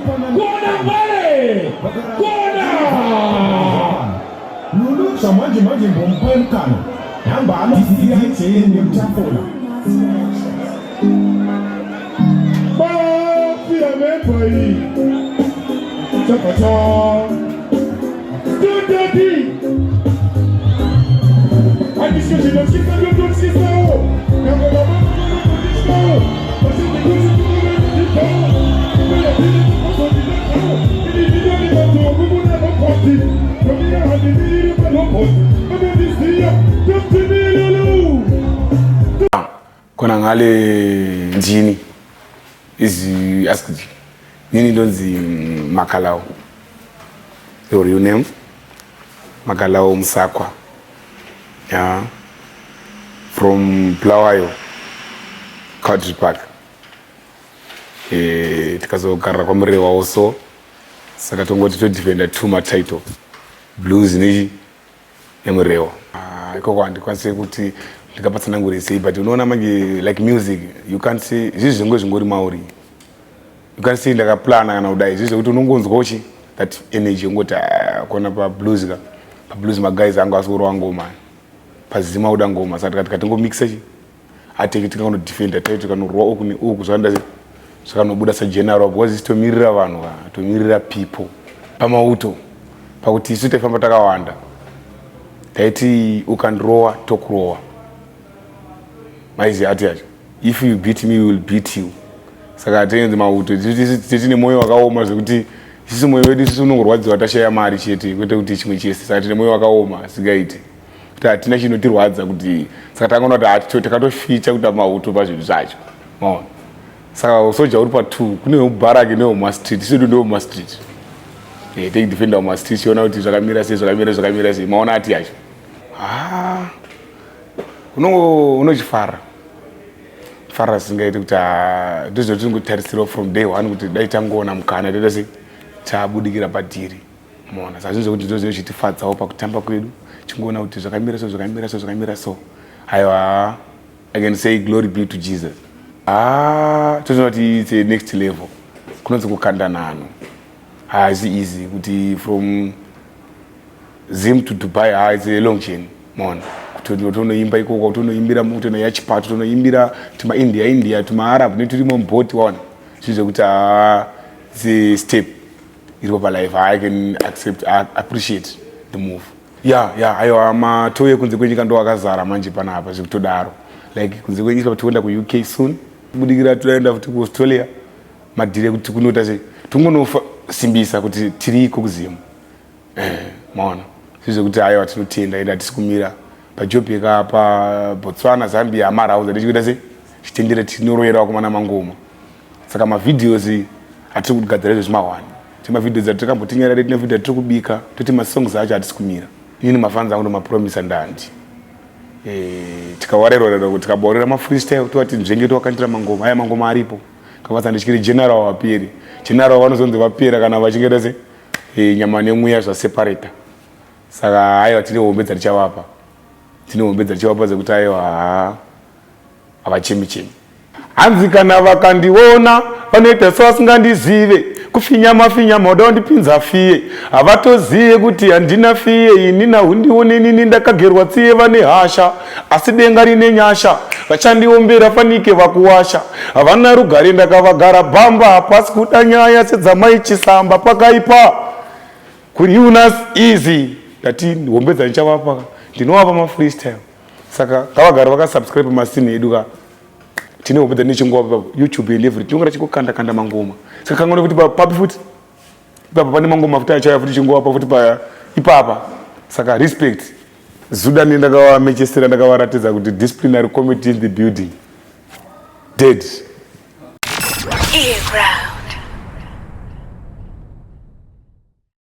Kona Mbale! Kona! Lulu zvamanje manje mbomupa mukana nhamba anosiya jeni mutafona. Bafira memba iyi. Chakata. Tundati. Handisho chinotyisa ndototyisawo. Nyangwe baba vanototyawo. Khona ngale njini izi asked nini ndonzi Makalao, your real name Makalao Musakwa, yeah, from Bulawayo, Country Park. Tikazogarira kwaMurewa also, saka tongoti todefenda two matitle, Blues nechi neMurewa. Ah, ikoko handikwanisi kuti ndingapatsanangure sei, but unoona manje, like music, you can't say zvi zvingo zvingori mauri. You can't say ndakaplana kana kudai. Zvi zvekuti unongonzwa uchi that energy, ungoti, "Ah, kona pablues ka, pablues maguys angu asi kurova ngoma, pazima kuda ngoma." Saka tikati katingomixa chi ateke, tinganodefenda title, tikanorwa uku neuku, zvakanda zvakanobuda sageneral, because isi tomirira vanhu ka, tomirira people pamauto, pakuti isu taifamba takawanda. Taiti ukandirowa tokurowa, maizi ati yacho, "If you beat me, we will beat you." Saka tinenzi mauto, tine mwoyo wakaoma zvekuti isusu mwoyo wedu isusu unongorwadziwa tashaya mari chete, kwete kuti chimwe chese. Saka tine mwoyo wakaoma asingaiti kuti hatina chinotirwadza kuti. Saka tangoona kuti takatoficha kuita mauto pazvinhu zvacho, maona. Saka soja uri pa2, kune wemubharaki newemumastreet. Isu ndewemumastreet, tekidefenda mumastreet, chiona kuti zvakamira sei, zvakamira, zvakamira sei, maona ati yacho. Ha, unochifara fara zvisingaiti kuti ndozvatingotarisirawo from day one, kuti dai tangoona mukana toita sei, tabudikira padhiri, maona. Saka zvinhu zvekuti ndo zvinochitifadzawo pakutamba kwedu, chingoona kuti zvakamira so, zvakamira so, zvakamira so. Aiwa, I can say glory be to Jesus. Ah, totoona kuti it's a next level, kunonzi kukanda nhanho. Haisi easy kuti from Zim to Dubai. Ha, it's a long journey, maona, kuti tonoimba ikoko, tonoimbira, tonoya chipato, tonoimbira tumaindia india, tumaarab neturimo mubhoti, waona. Zvinhu zvekuti, ha, it's a step iripo palife. I can accept, I appreciate the move. Ya, aiwa, matour ekunze kwenyika ndo akazara manje panapa zvekutodaro, like kunze kwenyika tikuenda kuUK soon, kubudikira toenda futi kuAustralia, madhiri ekuti kunoita sei, tingonosimbisa kuti tiriko kuZimu, maona. Zvizvekuti aiwa, tinotenda ende hatisi kumira paJobeka, paBotswana, Zambia, amarauza tichikuita sei, chitendere tinoroyera vakomana mangoma. Saka mavideos hatiri kugadzira izvo zvimahwani, temavideos atikambotinyarare, tine video atiri kubika, toti masongs acho hatisi kumira. Inini mafans angu ndomapromisa ndandi tikawarerwa, tikaborera mafreestyle, tovati nzvenge, tovakandira mangoma aya, mangoma aripo kavasa. Ndichikiri general vaperi, general vanozonzi vapera kana vachinge se nyama nemweya zvaseparata. Saka aiwa, tine hombe dzatichavapa, tine hombe dzatichavapa dzekuti aiwa, haa, havachemi chemi. Hanzi kana vakandiona vanoita sevasingandizive, kufinyama finyama, uda kundipinza fiye, havatozive kuti handina fiye. Inina hundione nini ndakagerwa tsiye, vane hasha asi denga rine nyasha, vachandiombera fanike vakuwasha, havana rugare ndakavagara bhamba, hapasi kuda nyaya sedzamai chisamba, pakaipa kuriunas easy. Ndati hombe dzandichavapa, ndinovapa mafreestyle, saka ngavagare vakasubscribe masini edu ka. Tine hombe dzandichingovapa YouTube and everything, tinongora chingokanda kanda mangoma. Saka kangona kuti papi futi ipapa pane mangoma futi achauya futi, chingovapa futi pa ipapa. Saka respect zuda ne ndakavamechesera, ndakavaratidza kuti disciplinary committee in the building dead.